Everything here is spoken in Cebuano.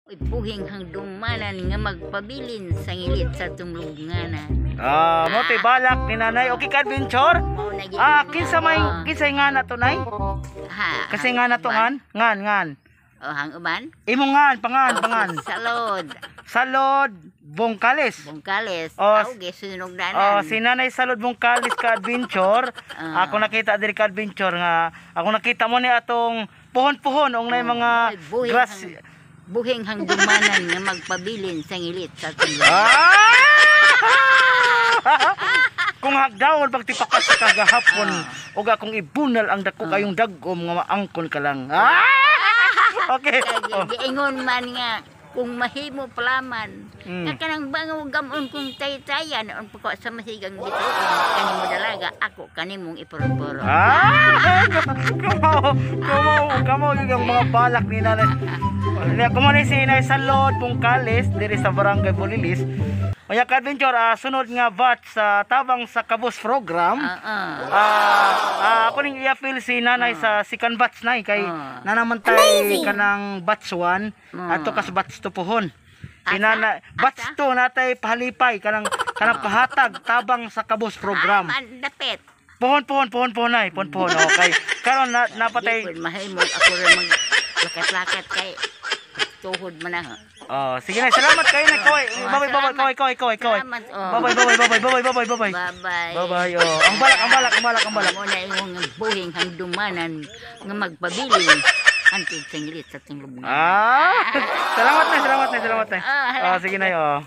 Buhing hangdumanan nga magpabilin sa ngilit sa tunglunganan. Ah, mo to'y balak ni nanay. Okay ka, adventure? Mao na gyud. Ah, kinsa may Ah. kinsay nga na to, nay? Ha, Kasi nga na to ngan, ngan ngan. O hang uban? Imo ngan, pangan, pangan. Salod, Salod Bongkales. Bungkales, Oh, auge sunog danan. Oh, si Nanay Salod Bongkales ka, adventure. Ah. Ako nakita diri ka, adventure, nga ako nakita mo ni atong puhon-puhon ong nay mga Ay, buhing grass. Buhing hangdumanan nga magpabilin sa ngilit sa tunglunganan. Ah! Kung hagdawon pagtipakas sa kagahapon ug akong ibunal ang dako kayong dagom nga maangkon ka lang. Ah! Okay. Oh. Giingon man nga kung mahimo palaman nga kanang bangaw gamon kung taytayan on pa ko sa masigang bituon kanimo dalaga ako kanimong ipurupuro. Ah! Kamo, kamo, kamo yung mga balak ni nanay. Kumo ni si Inay Salod Bungkales diri sa Barangay Bulilis. Unya ka, adventure, sunod nga batch sa Tabang sa Kabus program. Oo. Ako ning i-appeal si nanay sa second batch nay kay nanaman tay kanang batch 1 ato kas batch 2 pohon. Si Asa? nanay batch Asa? 2 natay pahalipay kanang kanang pahatag Tabang sa Kabus program. Ah, man, dapit. Pohon pohon pohon pohon nay, pohon pohon, okay. Karon na napatay Di pud mahimo ako ra mag lakat-lakat kay tuhod man na. Oh, sige na, salamat kayo na kaway. Oh, Bye bye bye kaway kaway kaway kaway. Salamat, oh. Bye bye bye bye bye bye bye bye bye. Bye-bye. Bye bye. Oh. Ang balak, ang balak, ang balak, ang balak. Mo na imong buhing hangdumanan nga magpabilin antod sa ngilit sa tunglunganan. Ah! Salamat na, salamat na, salamat na. Ah, Oh, sige na, oh.